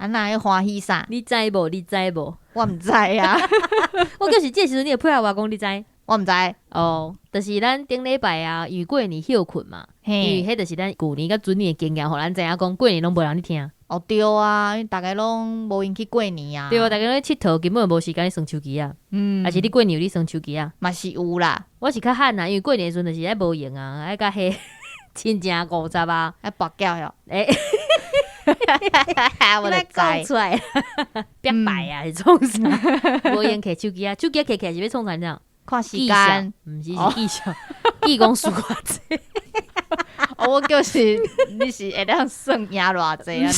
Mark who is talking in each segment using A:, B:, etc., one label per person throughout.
A: 啊，哪會歡喜啥？
B: 你知無？你知無？
A: 我毋知啊，
B: 我就是這時陣，你會配合我講，你知？
A: 我毋知。
B: 哦，就是咱頂禮拜啊，因為過年歇睏嘛，因為彼就是咱舊年佮準年的經驗，予咱知影講過年攏無人咧聽。
A: 哦對啊，因為逐家攏無閒去過年啊。
B: 對啊，逐家攏咧𨑨迌，根本無時間咧耍手機啊。還是你過年有咧耍手機啊？
A: 嘛是有啦。
B: 我是較罕啊，因為過年的時陣就是愛無閒啊，愛佮彼親情五十啊，
A: 愛跋筊喲。
B: 欸，
A: 我就知
B: 講出來，別擺啊，是創啥？無閒摕手機啊，手機摕起來是欲創啥？你知影？
A: 看時間，
B: 毋是，是記數，記講輸偌濟。
A: 哦，我就是你是會當算贏偌濟按呢？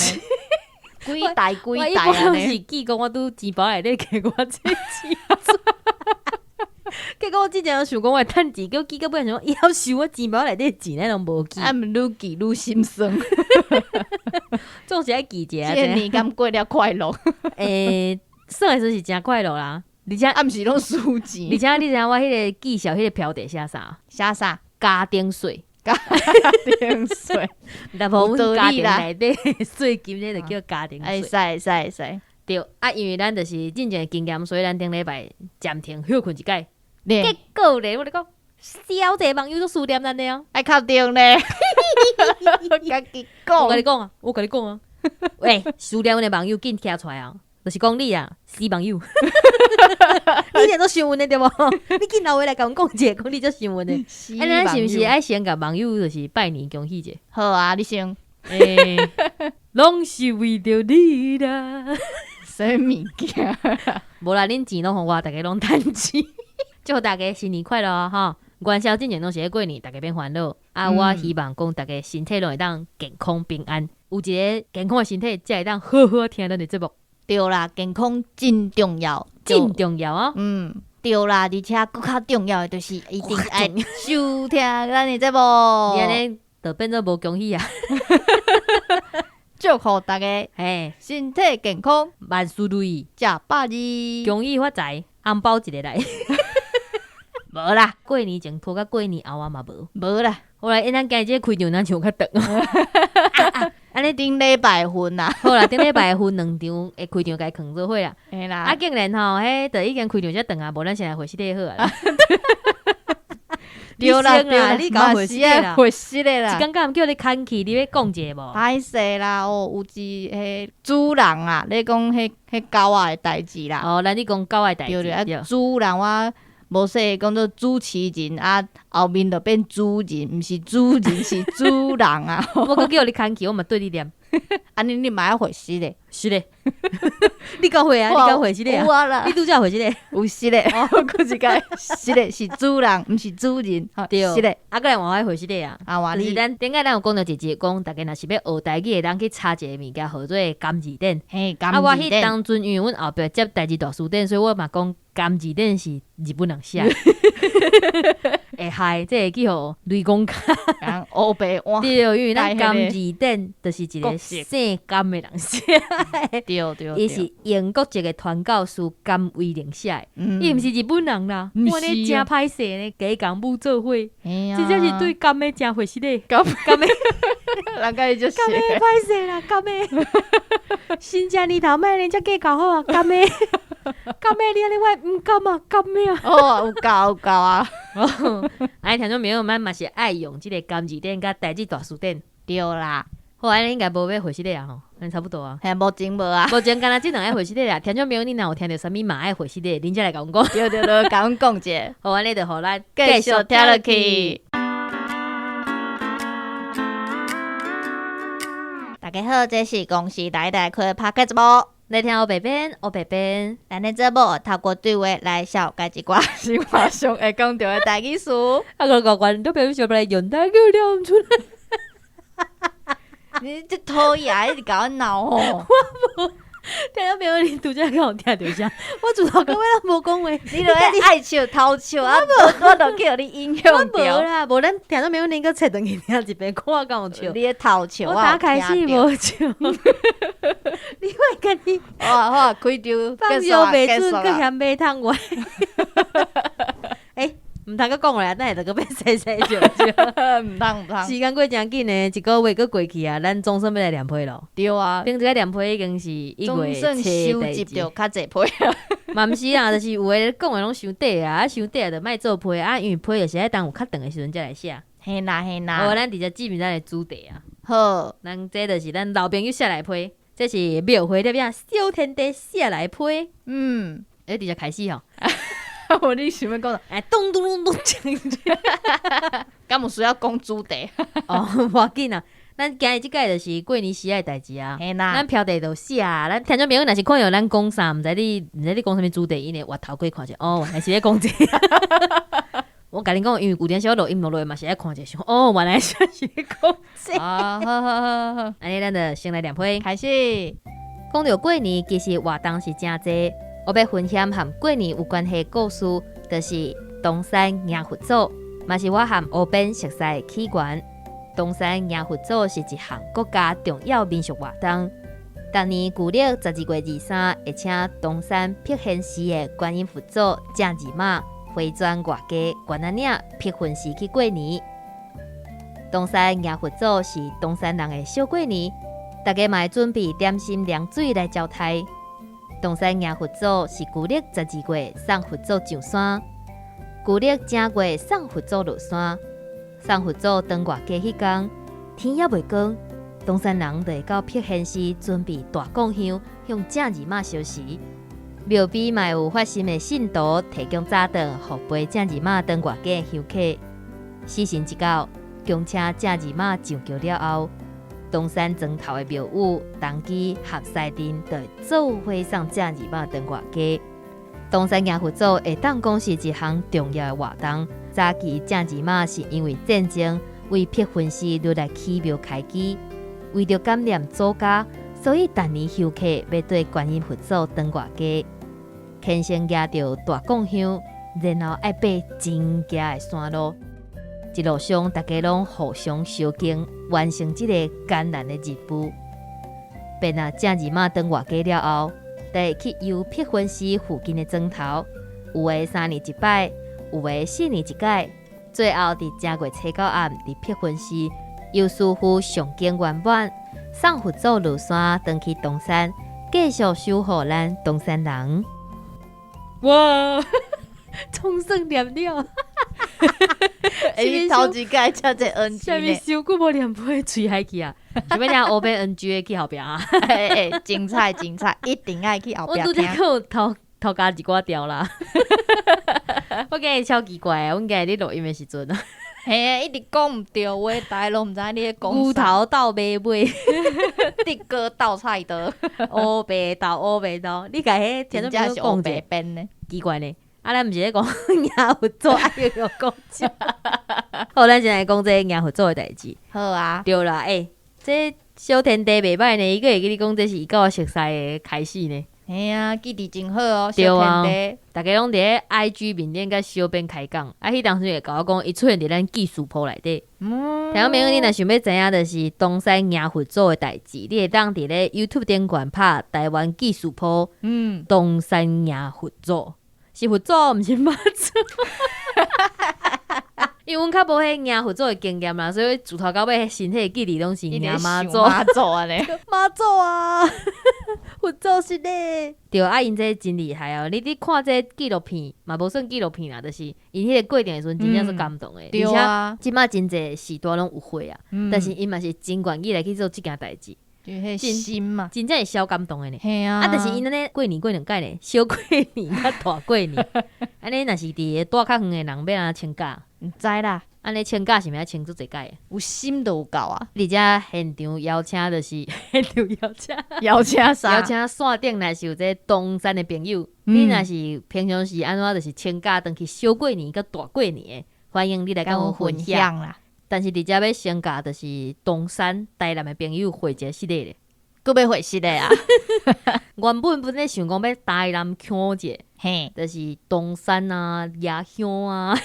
A: 幾大幾大按呢？
B: 是記講我拄錢包內底摕偌濟錢。結果我之前想講我會趁錢，結果記到尾想講夭壽我錢包內底錢咱攏無記。
A: 啊，毋愈記愈心酸。
B: 總是愛記一下。
A: 這年敢過了快樂？
B: 欸，算的時陣是誠快樂啦。而且
A: 啊，毋是攏輸錢。
B: 而且你知影我彼個記數彼個標題寫啥？
A: 寫啥？
B: 家庭稅。
A: 家庭稅。
B: 若無阮家庭內底稅金，這就叫家庭稅。
A: 會使會使會使。
B: 對，啊，因為咱就是進前的經驗，所以咱頂禮拜暫停歇睏一擺。結果咧，我咧講，小濟網友都思念咱的哦，
A: 愛確定咧。家己講。
B: 我共你講啊，我共你講啊。喂，思念阮的網友緊站出來啊！就是講你啊，死網友，你定都想阮的對無？你緊留話來共阮講一下，講你足想阮的。啊，咱是毋是愛先共網友就是拜年恭喜者？
A: 好啊，你先。
B: 欸，攏是為著你啦。
A: 啥物件？
B: 無啦，恁錢攏予我，逐家攏趁錢。祝大家新年快樂吼！元宵進前攏是咧過年，逐家免煩惱。啊，我希望講逐家身體攏會當健康平安，有一个健康的身體，才會當好好聽咱的節目。
A: 對啦，健康真重要，
B: 真重要啊！
A: 嗯，對啦，而且閣較重要的就是一定愛收聽咱的節目。
B: 你按呢就變做無恭喜啊！
A: 祝福大家
B: 嘿，
A: 身體健康，
B: 萬事如意，
A: 食百二，
B: 恭喜發財，紅包一个來。無啦，過年前拖到過年後啊嘛無，
A: 無啦。
B: 好啦，咱今日這個開場咱像較長。
A: 按呢頂禮拜份啦，
B: 好啦，頂禮拜分兩場的開場共伊囥做伙啦。
A: 嘿啦，
B: 啊，竟然吼，彼就已經開場遮長啊，無咱先來回釋的好啊。
A: 對啦對啦，
B: 你講回釋啦，
A: 回釋的啦。
B: 一工敢叫你牽去，你欲講一下無？
A: 歹勢啦，哦，有一个主人啊，咧講彼彼狗仔的代誌啦。
B: 哦，咱咧講狗仔的代誌。
A: 對對，啊，主人我無說講做主持人啊，後面就變主人，毋是主人是主人啊。
B: 我閣叫你牽去，我嘛對你念。
A: 按呢你嘛愛回釋咧？
B: 是咧。你敢會啊？你敢回釋咧？
A: 有啊啦。
B: 你拄才回釋咧？
A: 有釋咧。閣一擺是咧，是主人，毋是主人。
B: 對，
A: 是咧。
B: 啊，閣來換我回釋咧啊。
A: 啊，換你。
B: 就是咱頂擺咱有講著一集，講逐家若是欲學台語的人去查一个物件，號做甘字典。
A: 嘿，
B: 啊，我
A: 甘字典。
B: 彼當陣因為阮後壁接台字大辭典，所以我嘛講甘字典是日本人寫。會害這个叫予雷公跤。
A: 烏白換。
B: 對，因為咱甘字典就是一个姓甘的人寫。
A: 對對。
B: 伊是英國籍的傳教士甘為霖寫的，伊毋是日本人啦。我咧誠歹勢呢，雞共母做伙，真正是對甘的誠回釋的。
A: 甘
B: 甘的，
A: 人家伊就
B: 甘的歹勢啦，甘的。新正年頭莫按呢遮計較好啊，甘的，甘的，你按呢我毋甘啊，甘的啊。
A: 哦，有夠有夠啊。
B: 哎，聽眾朋友們嘛是愛用這个甘字典佮台字大辭典。
A: 對啦。
B: 好，按呢應該無欲回釋的啊吼，按呢差不多啊。
A: 嘿，目前無啊。
B: 目前干焦這兩个回釋的啦。聽眾朋友，你若有聽著啥物嘛愛回釋的，恁才來共阮講。
A: 對對對，共阮講者。
B: 好，按呢就予咱
A: 繼續聽落去。大家好，這是公視台台開的 Podcast 節目。
B: 來聽烏白編，烏白編。
A: 咱的節目透過對話來紹介一寡生活上會講著的台語詞。
B: 啊，個個觀眾朋友想欲來用台語念毋出來。
A: 你這討厭，一直共我鬧吼。
B: 我無，聽眾朋友，你拄才敢有聽著啥？我自頭到尾攏無講話。
A: 你著愛愛笑偷笑啊！我著去予你影響
B: 我無啦，無咱聽眾朋友，恁閣切轉去聽一遍，看我敢有笑。
A: 你咧偷笑，
B: 我打開始無笑。你莫家己。
A: 好啊好啊，開場
B: 放尿袂準，閣嫌馬桶歪。欸，毋毋通閣講落來，等下就閣變細細少少。
A: 毋通毋通。
B: 時間過誠緊呢，一個月閣過去啊，咱總算欲來念批咯。
A: 對啊。
B: 頂一擺念批已經是1
A: 總
B: 月
A: 算
B: 初
A: 收集著較濟批啊。
B: 嘛毋是啦，就是有的講的攏傷短啊，啊傷短就莫做批啊，因為批就是愛等有較長的時陣才來寫。
A: 嘿啦嘿啦。
B: 好，咱直接進入咱的主題啊。
A: 好。
B: 咱這就是咱老朋友寫來批，這是廟會了小天地寫來批。欸，直接開始吼。
A: 無你想欲講啥？
B: 欸，咚咚咚咚，
A: 敢有需要講主題？
B: 哦，無要緊啊。咱今日這擺就是過年時的代誌啊。
A: 嘿啦。
B: 咱標題就寫啊，咱聽眾朋友若是看著咱講啥，毋知你講啥物主題，𪜶會越頭過看者，哦，原來是咧講這個。我共恁講，因為有陣時我錄音錄落嘛是愛看者，想哦，原來是咧講這個。
A: 啊，好好好好。
B: 按呢，咱就先來念批。
A: 開始。
B: 講著過年，其實活動是誠濟。我欲分享和過年有關係的故事，就是東山迎佛祖，嘛是我和烏邊熟似的起源。東山迎佛祖是一項國家重要民俗活動。逐年舊曆12月23，會請東山碧玄寺的觀音佛祖正二媽回轉外家關仔嶺碧雲寺去過年。東山迎佛祖是東山人的小過年，大家嘛會準備點心涼水來招待。東山迎佛祖是舊曆12月送佛祖上山，舊曆正月送佛祖落山。送佛祖轉外家彼工，天猶未光，東山人就會到碧玄寺準備大貢香，向正二媽燒時。廟邊嘛有發心的信徒提供早頓，予陪正二媽轉外家的香客。時辰一到，公車正二媽上轎了後，東山莊頭的廟宇、童乩和司陣就會做伙送正二媽轉外家。東山迎佛祖會當講是一項重要的活動。早期正二媽是因為戰爭為碧雲寺落來起廟開基，為著感念祖家，所以逐年香客欲綴觀音佛祖轉外家，虔誠舉著大貢香，然後愛爬真崎的山路。一路上大家攏互相相敬，完成這個艱難的任務。便啊，正二媽轉外家了後，就會去遊碧雲寺附近的莊頭，有的3年一擺，有的4年一擺。最後佇正月初九暗，佇碧雲寺由師父誦經圓滿，送佛祖落山，轉去東山，繼續守護咱東山人。哇！總算念了。
A: 欸，你頭一擺遮濟 NG
B: 啥物
A: 呢？
B: 傷久無念批，喙害去啊！想欲聽烏邊 NG 的去後壁啊！
A: 欸欸，精彩精彩，一定愛去後
B: 我
A: 壁聽。
B: 拄則閣有偷偷加一寡條啦。我今日超奇怪的，阮今日咧錄音的時陣啊，
A: 嘿啊，一直講毋對話，大家攏毋知你咧講
B: 牛
A: 啥。
B: 頭鬥馬尾，
A: 的哥鬥菜刀，
B: 烏白鬥烏白鬥，你共彼聽
A: 真
B: 眾朋
A: 正是烏
B: 友講者
A: 白變呢。
B: 奇怪呢。啊，咱毋是咧講迎佛祖，愛用講這。好，咱先來講這迎佛祖的代誌。
A: 好啊。
B: 對啦，欸，這小天地袂䆀呢，伊閣會記你講這是伊佮我熟似的開始呢。
A: 嘿啊，記憶真好哦，
B: 對啊
A: 小天地。
B: 逐家攏佇咧 IG 面頂佮小編開講，啊，彼當時會共我講，伊出現佇咱記事簿內底。聽眾朋友，你若想欲知影，就是東山迎佛祖的代誌，你會當佇咧 YouTube 頂懸拍台灣記事簿，東山迎佛祖，是佛祖，毋是媽祖。因為阮較無彼迎佛祖的經驗啦，所以自頭到尾身體的記憶攏是迎媽祖。
A: 媽祖按呢。
B: 媽祖啊，佛祖是咧。對啊，𪜶這真厲害哦！你佇看這紀錄片，嘛無算紀錄片啦，就是𪜶彼個過程的時陣，真正足感動的。
A: 對啊，
B: 而且這擺真濟時代攏有火啊，但是𪜶嘛是真願意來去做這件代誌，
A: 就彼心嘛。
B: 真正會小感動的呢。
A: 嘿啊。
B: 啊，但是𪜶按呢過年過兩擺呢，小過年佮大過年，按呢若是佇個住較遠的人欲按怎請假？
A: 毋知啦。
B: 按呢請假是毋是愛請足濟擺？
A: 有心就有夠啊。
B: 而且現場邀請就是現場邀請，
A: 邀請啥？
B: 邀請線頂若是有這東山的朋友，你若是平常時按怎就是請假轉去小過年佮大過年的，歡迎你來佮阮分享
A: 啦。
B: 但是佇遮欲先共就是東山台南的朋友回一個失禮咧。
A: 閣欲回失禮啊？
B: 原本本咧想講欲台南腔者，就是東山啊、椰香啊，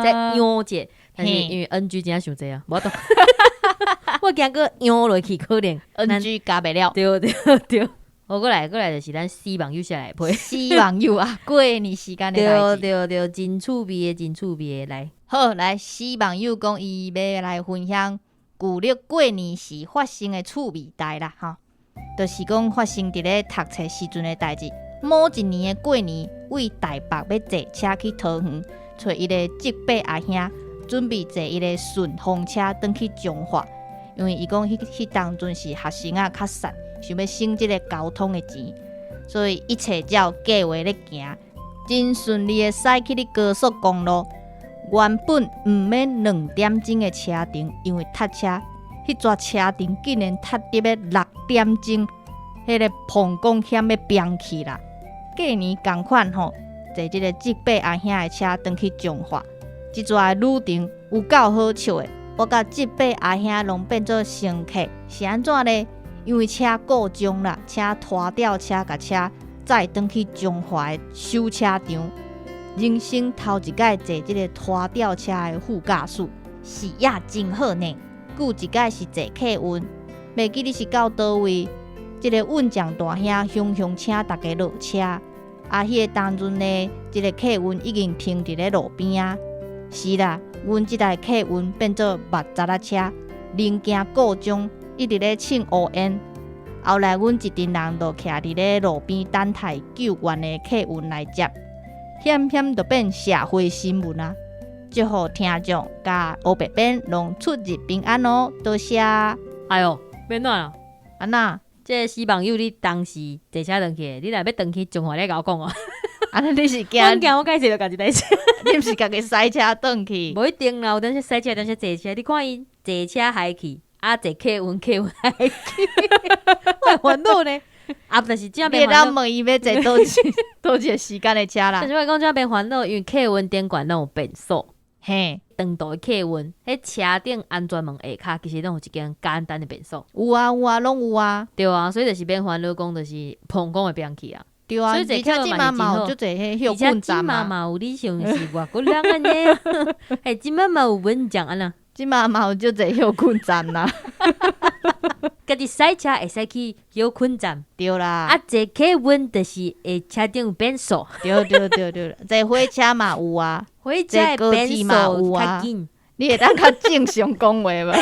B: 再養者，但是因為 NG 真正傷濟啊，無法度。我驚閣養落去可能
A: NG 加袂了。
B: 對對對。好，閣來閣來就是咱死網友寫來的批。
A: 死網友啊，過年時間的代誌。
B: 對對對，真趣味的，真趣味的，來。
A: 好，來死網友講伊欲來分享舊曆過年時發生的趣味代啦，吼，就是講發生佇咧讀冊時陣的代誌。某一年的過年，為台北欲坐車去桃園，揣伊个叔伯阿兄，準備坐伊個順風車轉去彰化，因為伊講彼當陣是學生仔較散，想欲省這个交通的錢，所以一切照計劃咧行，真順利的駛去咧高速公路。原本毋免2點鐘的車程，因為塞車，彼逝車程竟然塞得欲6點鐘，彼个膀胱險欲煏去啦。過年仝款吼，坐這个叔伯阿兄的車轉去彰化，這逝的旅程有夠好笑的。我佮叔伯阿兄攏變做乘客，是按怎呢？因為車故障啦，車拖吊車共車載轉去彰化的修車場。人生頭一擺坐這个拖吊車的副駕駛，視野真好呢。閣一擺是坐客運，袂記得是到佗位，這个運將大兄雄雄請大家落車。啊，彼个當陣呢，這个客運已經停佇咧路邊仔。是啦，阮這台客運變做密閘仔車，零件故障，一直咧衝烏煙。後來阮一陣人就徛佇咧路邊等待救援的客運來接，險險就變社會新聞啊！祝福聽眾佮烏白編攏出入平安哦，多謝。
B: 哎喲，欲按怎啊？
A: 按怎？
B: 這个死網友，你當時坐車轉去，你若欲轉去彰化，你會共我講哦。
A: 按呢你是驚？
B: 我驚我共伊坐著仝一台車。
A: 你毋是家己駛車轉去？
B: 無一定啦，有當時駛車，有當時坐車。你看伊坐車害去，啊坐客運客運害去，我會煩惱呢。啊，但是這
A: 你會當問伊欲坐佗一佗一个時間的車啦。
B: 但是我講這免煩惱，因為客運頂懸攏有變速。長途的客運，彼車頂安全門下跤，其實攏有一間簡單的變速。
A: 有啊有啊，攏有啊。
B: 對啊，所以就是免煩惱講，就是膀胱會煏去啊。
A: 對啊，而且這馬嘛有足濟彼歇睏站
B: 嘛嘛有你想是外國人按呢？嘿，這馬嘛有穩將按呢？
A: 這馬嘛有足濟歇睏站啦。
B: 家己駛車會使去歇睏站。
A: 對啦。
B: 啊，坐客運就是會車頂有變速。
A: 對對對對，坐火車嘛有啊。
B: 火車的變速較緊。
A: 你會當較正常講話無？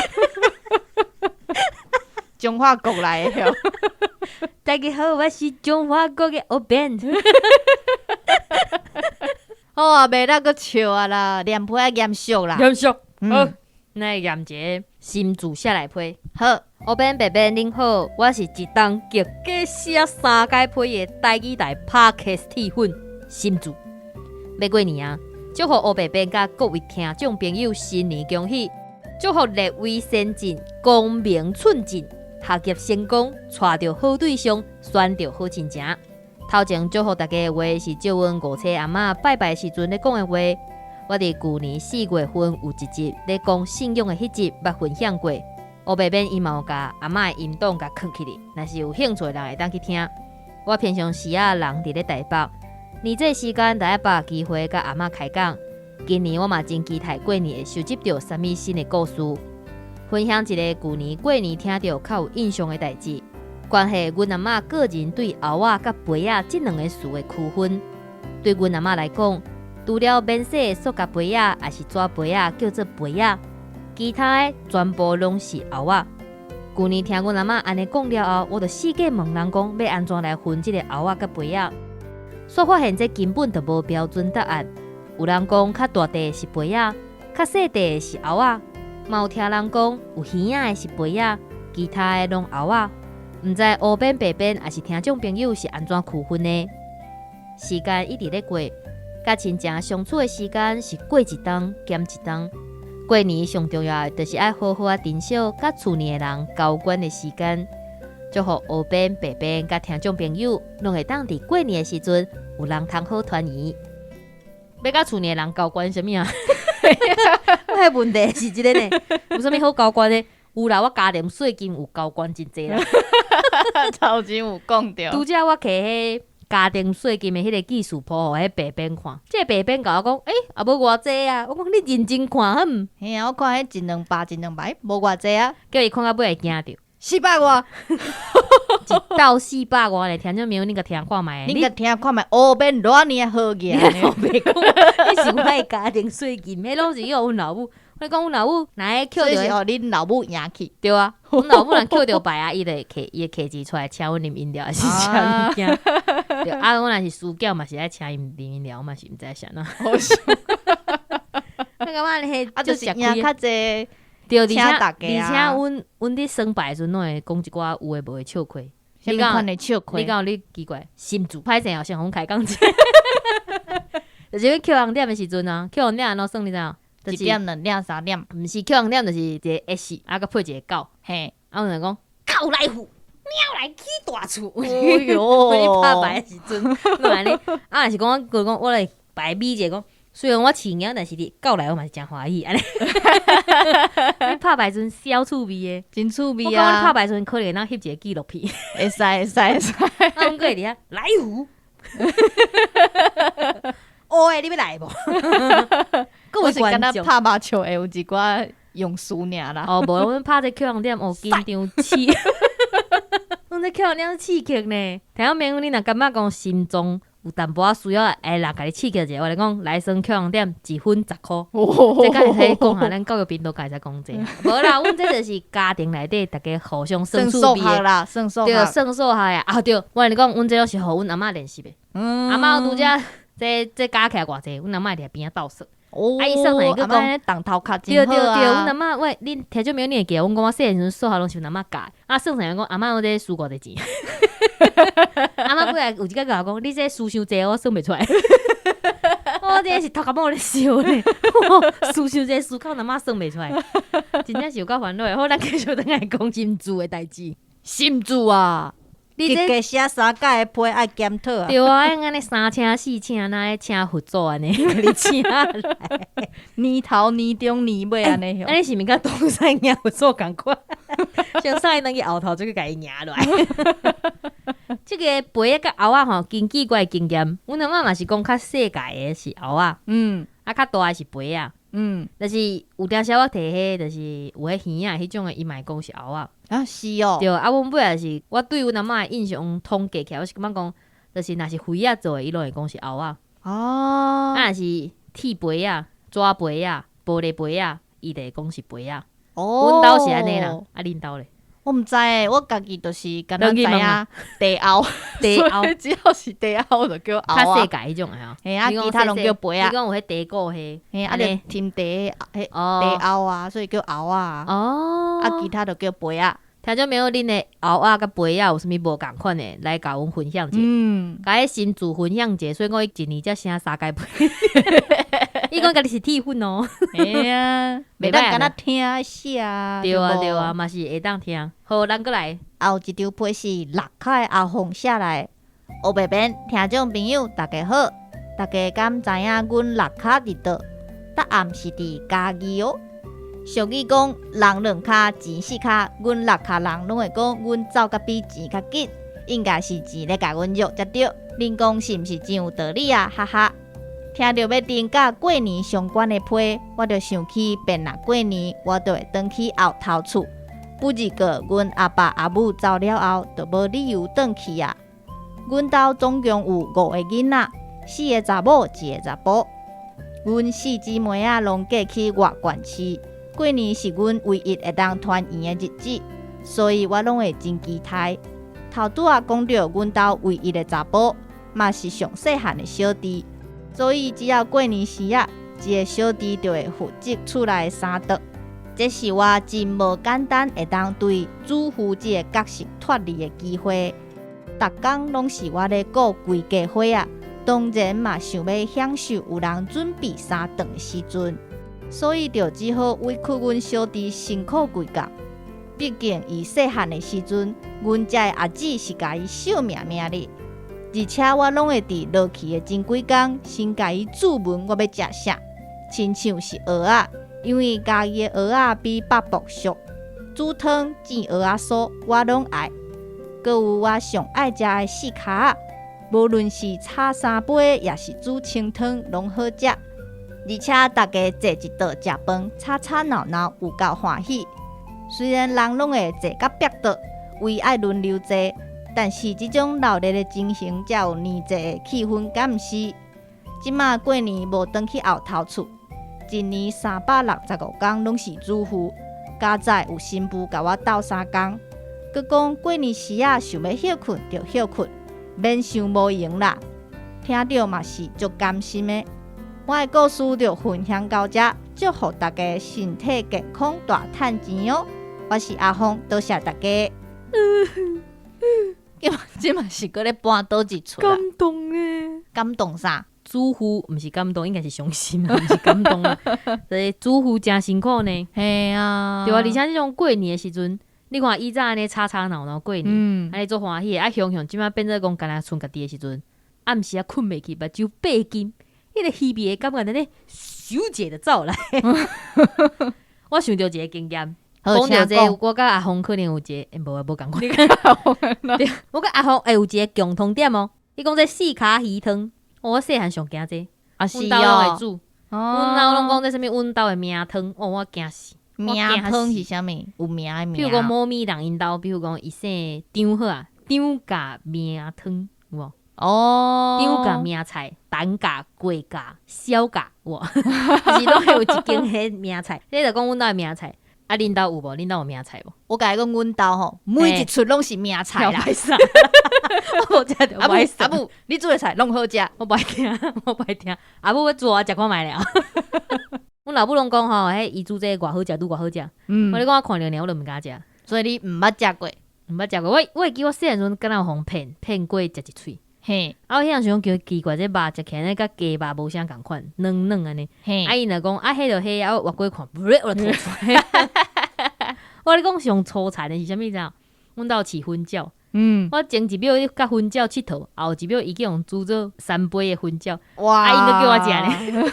A: 彰化國來的。
B: 大家好，我是彰化國的烏編。
A: 好啊，袂當閣笑啊啦，念批愛嚴肅啦。
B: 嚴肅。好，來念一个心自寫來批。
A: 好，
B: 烏編白編恁好，我是一冬極加寫三改批的台語台 Podcast 鐵粉心自。欲過年啊，祝福烏白編佮各位聽眾朋友新年恭喜，祝福列位先進光明寸進，學業成功，娶著好對象，選著好親情。頭前祝福大家的話是借阮五車阿嬤拜拜時陣咧講的話。我佇舊年4月份有一集咧講信仰的彼集捌分享過。烏白編伊嘛有共阿嬤的音檔共囥起來，若是有興趣的人會當去聽。我平常時仔人佇咧台北，年節時間就愛把握機會佮阿嬤開講。今年我嘛真期待過年會收集著啥物新的故事，分享一个舊年過年聽著較有印象的代誌，關係阮阿嬤個人對鰲仔佮杯仔這兩個詞的區分。對阮阿嬤來講，除了免洗的塑膠杯仔，抑是紙杯仔叫做杯仔，其他的全部攏是鰲仔。舊年聽阮阿嬤按呢講了後，我就四界問人講欲按怎來分這个鰲仔佮杯仔，煞發現這根本就無標準答案。有人講較大塊是杯仔，較細塊是鰲仔，嘛有聽人講有耳仔的是杯仔，其他的攏鰲仔。毋知烏編白編抑是聽眾朋友是按怎區分的？時間一直咧過，佮親情相處的時間是過一冬減一冬。過年上重要的就是愛好好仔珍惜佮厝內的人交關的時間。祝福烏編白編佮聽眾朋友攏會當佇過年的時陣有人通好團圓。欲佮厝內的人交關啥物啊？我的問題是這个呢，有啥物好交關的？有啦，我家庭稅金有交關真濟啦。
A: 頭前有講著。
B: 拄才我摕彼家庭稅金的彼个記事簿予彼白編看，這个白編共我講，欸，也無偌濟啊。我講你認真看好毋？
A: 嘿啊，我看彼一兩百一兩百，無偌濟啊。
B: 叫伊看到尾會驚著。
A: 四百外，
B: 一道四百外咧，聽眾朋友，你共聽看覓？
A: 你共聽看覓，烏變偌爾好額呢？
B: 烏白講，你是我的家庭稅金，彼攏是予阮老母。我講阮老母，若會抾著，
A: 所以是予恁老母贏去。
B: 對啊，阮老母若抾著牌啊，伊就會摕伊會摕錢出來請阮啉飲料，還是食物件。對啊，阮若是輸繳嘛是愛請𪜶啉飲料，我嘛是毋知啥啦。
A: 好笑。
B: 我感覺彼
A: 啊，就是贏較濟。
B: 對，而且
A: 而
B: 且，阮佇耍牌的時陣，攏會講一寡有的無的笑話。
A: 啥物款的笑話？
B: 你敢有你奇怪？心自歹勢哦，先予阮開講者。就是阮抾紅點的時陣啊，抾紅點按怎算你知無？
A: 一點、兩點、三點。
B: 毋是抾紅點，就是一個 S，啊，閣配一個九。啊，阮就講狗來富，貓來起大厝。
A: 哎喲！
B: 阮拍牌的時陣，攏按呢。啊，若是講我講我來排比者講。雖然我飼貓，但是佇狗來我嘛是誠歡喜按呢。你拍牌時陣超趣味的，
A: 真趣味啊！
B: 我感覺你拍牌時陣可能會當翕一個紀錄片。
A: 會使會使會使。
B: 啊，阮閣會佇遐來福。烏的你欲來無？
A: 我是敢若拍麻將會有一寡用詞爾啦。
B: 哦，無，阮拍這抾紅點哦，緊張刺。阮這抾紅點刺激呢。聽講明你若感覺講心臟有淡薄仔需要會人共你刺激者，我來講來耍抾紅點一分10箍，這敢會使講下？咱教育頻道敢會使講這個？無啦，阮這就是家庭內底逐家互相耍趣味
A: 的啦，算數
B: 對，算數學的啊對，我共你講，阮這攏是予阮阿嬤練習的。阿嬤拄才這這加起來偌濟，阮阿嬤會佇邊仔鬥算。
A: 哦，
B: 啊，伊算會閣講
A: 當頭殼
B: 對對對，阮阿嬤，喂，恁聽眾朋友，你會記得阮講我細漢時陣數學攏是阮阿嬤教的，啊，算算講阿嬤我這輸偌濟錢。阿嬤過來有一工共我講，你這輸傷濟，我算袂出來。我這是頭殼某咧笑咧，輸傷濟輸到阿嬤算袂出來，真正是有夠煩惱的。好，咱繼續轉來講心事的代誌。
A: 心事啊！
B: 你這
C: 一家寫三屆的批愛檢討啊！
B: 對啊，按呢三請四請，若咧請佛祖按呢，共你請來。
A: 年頭年中年尾按呢。
B: 按呢是毋是佮東山迎佛祖仝款？先送伊轉去後頭，再去共伊迎落來。這個杯仔佮鰲仔吼，根據我的經驗，阮阿嬤嘛是講較細个的是鰲仔，啊較大的是杯仔，但是有當時我摕彼就是有彼耳仔彼種的，伊嘛會講是鰲仔。
A: 啊是哦。
B: 對，啊，阮尾也是，我對阮阿嬤的印象統計起來，我是感覺講，就是若是魚仔做的，伊攏會講是鰲仔。啊，若是鐵杯仔、紙杯仔、玻璃杯仔，伊就會講是杯仔。
A: 哦。
B: 阮兜是按呢啦，啊，恁兜咧？
A: 我毋知欸，我家己就是敢若知影茶甌，
B: 茶甌，
A: 只要是茶甌就叫
B: 較
A: 鰲
B: 細个彼種的吼。
A: 嘿啊，其他攏叫杯仔。
B: 你講有彼茶果彼，
A: 嘿啊，就斟茶彼茶甌啊，所以叫鰲仔。啊，其他就叫杯仔。
B: 聽眾朋友，恁的鰲仔佮杯仔有啥物無仝款的，來共阮分享者。共彼心事分享者，所以講伊一年才寫三屆批。伊講家己是鐵粉哦。
A: 嘿啊，袂當敢若聽寫啊。
B: 對啊對啊，嘛是會當聽。好，咱閣來。
A: 後一張批是六跤的阿鳳寫來的。烏白邊聽眾朋友，大家好，大家敢知影阮六跤佇佗？答案是佇嘉義哦。俗語講，人兩跤，錢四跤。阮六跤人攏會講，阮走甲比錢較緊，應該是錢咧共阮約才對。恁講是毋是真有道理啊？哈哈！聽著欲登佮過年相關的批，我就想起變若過年，我就會轉去後頭厝。不二過，阮阿爸阿母走了後，就無理由轉去啊。阮兜總共有五個囡仔，四個查某，一個查埔。阮四姊妹仔攏嫁去外縣市。過年是阮唯一會當團圓的日子，所以我攏會真期待。頭拄仔講著阮兜唯一的查埔，嘛是上細漢的小弟，所以只要過年時仔，一个小弟就會負責厝內三頓。這是我真無簡單會當對主婦這个角色脫離的機會。逐工攏是我咧顧規家伙仔，當然嘛想欲享受有人準備三頓的時陣。所以就只好委屈阮小弟辛苦規工。畢竟伊細漢的時陣，阮遮的阿姊是共伊惜命命咧。而且我攏會佇落去的前幾工，先共伊注文我欲食啥，親像是蚵仔，因為嘉義的蚵仔比北部俗，煮湯煎蚵仔酥我攏愛。閣有我上愛食的四跤仔，無論是炒三杯，抑是煮清湯，攏好食。而且逐家坐一桌食飯，吵吵鬧鬧有夠歡喜。雖然人攏會坐甲煏倒，位愛輪流坐，但是這種鬧熱的情形才有年節的氣氛，敢毋是？這馬過年無轉去後頭厝，一年365工攏是主婦，佳哉有新婦共我鬥相共。閣講過年時仔想欲歇睏就歇睏，免傷無閒啦。聽著嘛是足甘心的。我的故事就分享到遮，祝福大家身體健康，大趁錢哦！我是阿鳳，多謝大家。這嘛是閣咧搬佗一齣
B: 感動欸！
A: 感動啥？
B: 主婦毋是感動，應該是傷心啊，毋是感動啊。所以主婦誠辛苦呢。
A: 嘿啊，
B: 對啊，而且這種過年的時陣，你看以前按呢吵吵鬧鬧過年，按呢足歡喜的，啊，雄雄這馬變做講干焦賰家己的時陣，暗時仔睏袂去，目睭閉緊，彼個稀微的感覺，按呢小姐的走來。我想著一個經驗，講著這個，我佮阿鳳可能有一個，欸，無啊，無仝款。對，我佮阿鳳會有一個共通點哦。伊講這四跤魚湯，我細漢上驚這，阮兜攏會煮，阮兜攏講這啥物，阮兜的名湯，哦，我驚死。
A: 名湯是啥物？有名的名。
B: 比如講某咪人𪜶兜，比如講伊姓張好啊，張家名湯有無？
A: 哦，
B: 張家名菜，陳家、郭家、蕭家，有無？就是攏會有一間彼名菜，你就講阮兜的名菜，啊，恁兜有無？恁兜有名菜無？
A: 我共你講，阮兜吼，每一出攏是名菜啦。
B: 我無食著。
A: 阿母，阿母，你煮的菜攏好食，
B: 我無愛聽，我無愛聽。阿母欲煮我食看覓咧。阮老母攏講吼，彼伊煮這個偌好食，愈偌好食。我咧講我看著爾，我就毋敢食。
A: 所以你毋捌食過？
B: 毋捌食過。我會記我細漢時陣，敢若有予人騙騙過食一喙。
A: 嘿，
B: 啊，我彼陣時講叫奇怪，這肉食起來佮雞肉無啥仝款，軟軟按呢。啊，𪜶就講啊，彼就彼啊，我活過看，我就吐出來。我共你講上粗殘的是啥物？知影？阮兜飼粉鳥。我前一秒咧佮粉鳥𨑨迌，後一秒伊去予煮做三杯的粉鳥。
A: 哇！
B: 啊，𪜶閣叫我食呢。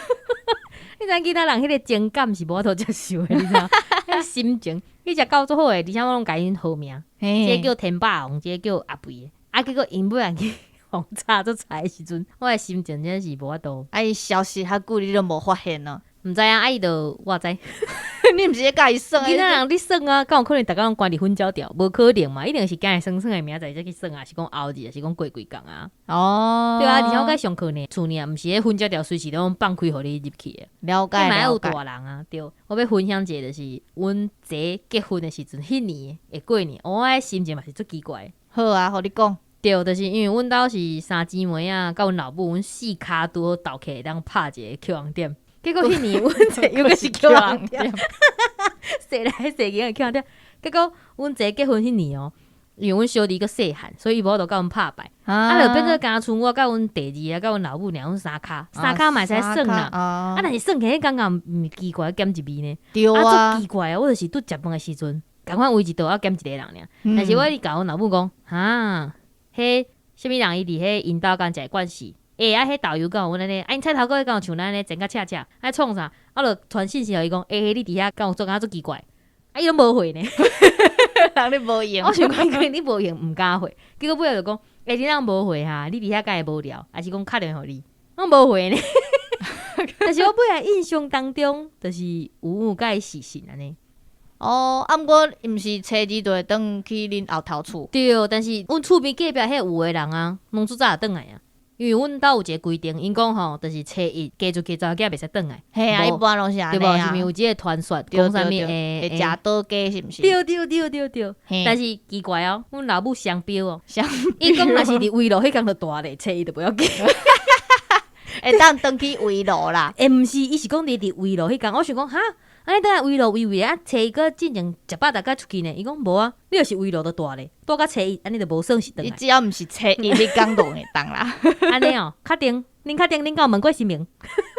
B: 你知影囡仔人彼個情感是無法度接受的，你知影？彼心情，你食夠足好的，而且我攏共𪜶號名，這個叫天霸王，這個叫阿肥的。啊，結果𪜶尾仔去予炒做菜的時陣，我的心情真是無法度。
A: 啊，伊消失較久，你攏無發現咯？
B: 毋知影，啊，伊就我知。
A: 你毋是咧共伊耍？
B: 囡仔人咧耍啊，敢有可能逐工攏關佇粉鳥條？無可能嘛，一定是驚會耍耍的明仔載才去耍啊，是講後日，是講過幾工啊？
A: 哦，
B: 對啊，而且我共上課呢，厝呢毋是彼粉鳥條隨時攏放開予你入去的。
A: 了解
B: 了解。有大人啊，對。我欲分享一個，就是阮姐結婚的時陣，彼年的過年，我的心情嘛是足奇怪。
A: 好啊，予你講。
B: 對，就是因為阮兜是三姊妹啊，佮阮老母，阮四跤拄好鬥起來會當拍一個抾紅點。結果彼年阮姐又閣是抾紅點，踅來踅去閣抾紅點。結果阮姐結婚彼年哦，因為阮小弟閣細漢，所以伊無法度佮阮拍牌。啊，就變做敢賰我佮阮弟兒啊，佮阮老母爾，阮三跤，三跤嘛會使耍啦。啊，但是耍起來感覺毋奇怪，減一味呢。
A: 對啊，
B: 足奇怪啊！我就是拄食飯的時陣，仝款圍一桌啊，減一個人爾。但是我共阮老母講，哈，彼啥物人伊佇彼𪜶兜敢食會慣勢。欸，啊，彼導遊敢有阮按呢，啊，𪜶菜頭家敢有像咱按呢前甲赤赤，啊，創啥？啊，就傳訊息予伊講，欸，你佇遐敢有做敢若足奇怪？啊，伊攏無回呢。
A: 人你無閒。
B: 我想講你無閒，毋敢回。結果尾仔就講，欸，你儂無回哈？你佇遐敢會無聊？抑是講敲電話予你？攏無回呢。但是我尾仔印象當中，就是有共伊視訊按呢。
A: 哦，啊，毋過毋是初二就會轉去恁後頭厝。
B: 對，但是阮厝邊隔壁彼有的人啊，攏足早就轉來啊。因為阮兜有一個規定，𪜶講吼，就是初一嫁出去查某囝袂使轉來。
A: 嘿啊，一般攏是按呢啊。
B: 對無？是毋是有這個傳說？講啥物會
A: 會食倒家是毋是？
B: 對對對對對。但是奇怪哦，阮老母雙標哦。
A: 雙
B: 伊講若是佇圍爐彼工就大咧，初一就袂要緊。
A: 會當轉去圍爐啦。
B: 欸，毋是，伊是講佇圍爐彼工，我想講哈，按呢轉來圍爐圍圍啊，初一閣進前食飽大家出去呢。伊講無啊，你若是圍爐就蹛咧，蹛到初一，按呢就無算是轉來。
A: 你只要毋是初一，彼工就會當啦。
B: 按呢哦，確定？恁確定？恁敢有問過神明？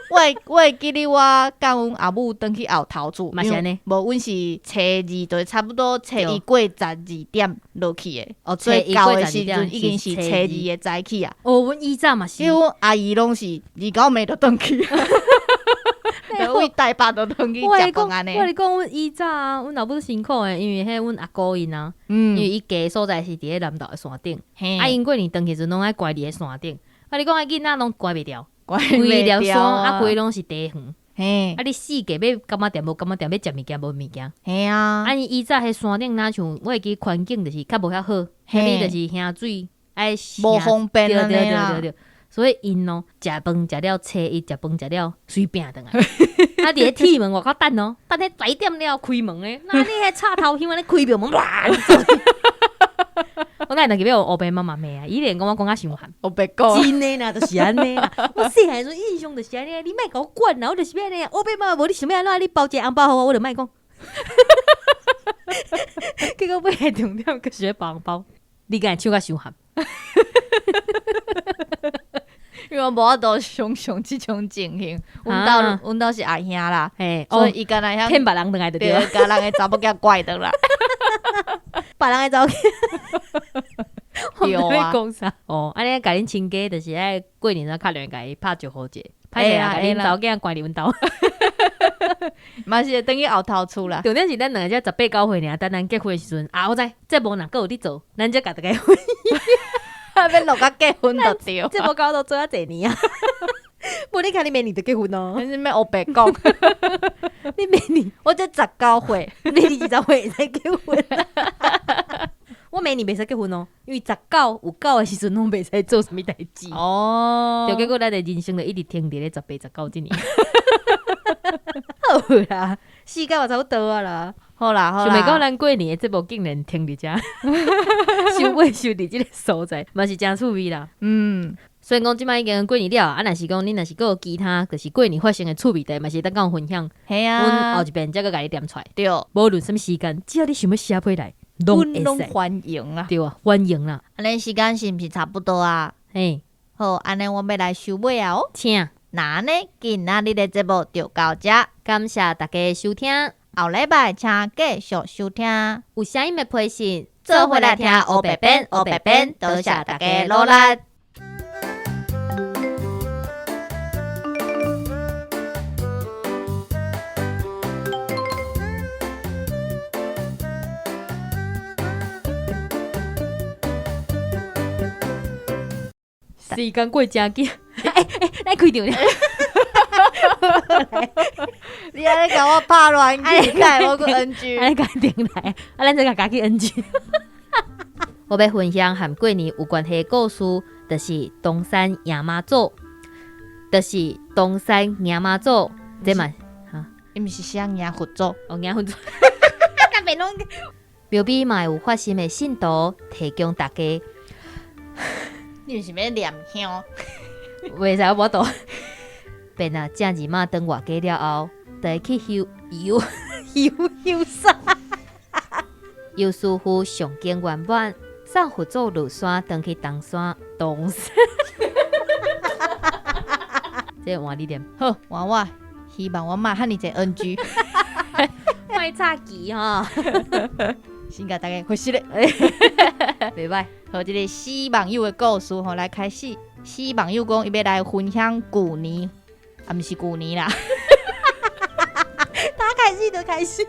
A: 我會記得我佮阮阿母轉去後頭厝，
B: 嘛是按呢。
A: 無，阮是初二，就差不多初一過十二點落去的。
B: 哦，
A: 所以到的時陣已經是初二的早起啊。
B: 哦，阮以早嘛是。
A: 因為阮阿姨攏是二九暝就轉去。對，台北就轉去食飯按呢。
B: 我共你講，阮以早啊，阮老母辛苦的，因為彼阮阿姑𪜶啊，因為伊嫁的所在是佇咧南投的山頂，啊，𪜶過年轉去時陣攏愛關佇咧山頂。啊，你講彼囡仔攏關袂牢，
A: 關袂牢
B: 山啊，規攏是茶園。
A: 嘿
B: 啊，你四界欲柑仔店無柑仔店，欲食物件無物件。
A: 嘿啊
B: 啊，，伊以早彼山頂若像我會記環境就是較無遐好，
A: 嘿
B: 彼就是兄水愛
A: 無方便
B: 對對
A: 按呢啦
B: 對對對，所以𪜶哦，食飯食了初一，食飯食了隨便轉來。啊，佇咧鐵門外口等哦，等彼十一點了開門咧，那你彼插頭香按呢開著門，哇！我哪會當記欲予烏白媽媽罵啊？伊連講我講甲傷譀。
A: 烏白講，
B: 真的啦，就是按呢啦。我細漢時陣印象就是按呢，你莫共我管啦，我就是欲按呢。烏白媽媽無你想欲按怎，你包一个紅包予我，我就莫講。結果尾的重點閣是咧包紅包，你敢會唱甲傷譀？
A: 因為我無法度想像這種情形。阮兜阮兜是阿兄啦，
B: 嘿，
A: 所以伊敢若曉
B: 騙別人轉來就對
A: 對，共人的查某囝拐轉來。
C: 別人的查某囝。
B: 我毋知欲
A: 對啊
B: 講啥。哦，按呢共恁親家就是愛過年時敲電話共伊拍招呼者，歹勢啊，共恁查某囝關佇阮兜。
A: 嘛是會轉去後頭厝啦。
B: 重點是咱兩个才十八九歲爾，等咱結婚的時陣，啊，我知節目若閣有佇做，咱才共大家分享。
A: 欲錄甲結婚就對。
C: 節目搞到做遮濟年啊！無你看你明年就結婚哦。
A: 你是欲烏白講？
C: 你明年
A: 我才十九歲，
C: 你20歲會使結婚。
B: 我明年袂使結婚哦，因為十九有九的時陣攏袂使做啥物代誌。
A: 哦
B: 就結果咱的人生就一直停佇咧十八、十九這年。
C: 好啦，時間嘛差不多啊啦。
A: 好啦好啦，
B: 想袂到咱過年的節目竟然停佇遮，收尾收佇這个所在，嘛是誠趣味啦。雖然講這擺已經過年了，啊，若是講恁若是閣有其他，就是過年發生的趣味代，嘛是會當共阮分享。
A: 嘿
B: 阮
A: 啊
B: 後一遍才閣共你念出來。
A: 對，
B: 無論啥物時間，只要你想欲寫批來，攏
A: 阮攏
B: 會使。
A: 歡迎啊。
B: 對啊，歡迎啦。
A: 按呢時間是毋是差不多啊？
B: 嘿，
A: 好，按呢我欲來收尾啊哦。
B: 請，
A: 那按呢，今仔日的節目就到遮，
B: 感謝大家收聽。
A: 後禮拜請繼續收聽。
B: 有啥物的批信，
A: 做伙來聽烏白編，烏白編，多謝大家努力。
B: 時間過誠緊，欸欸，來開場。
A: 你按呢共我拍亂去，害我閣 NG。
B: 按呢共停來，啊，咱再共家己 NG。我欲分享和過年有關係的故事，就是東山迎媽祖，就是東山迎媽祖，這嘛，
A: 伊毋是寫迎佛祖，
B: 哦，迎佛祖。廟邊嘛會有發心的信徒提供大家。
A: 你毋是欲念香？
B: 袂使，我無法度。便啊，正二媽轉外家了後，就會去休遊
C: 遊遊啥？
B: 尤師傅上經圓滿，送佛祖落山，轉去東山東山。這換你念。
A: 好，換我，希望我莫遐爾濟 NG。
B: 莫插旗吼，
A: 先共大家回失禮。
B: 袂歹。
A: 好，這个死網友的故事吼，來開始。死網友講，伊欲來分享舊年，啊，毋是舊年啦。
C: 打開始就開始。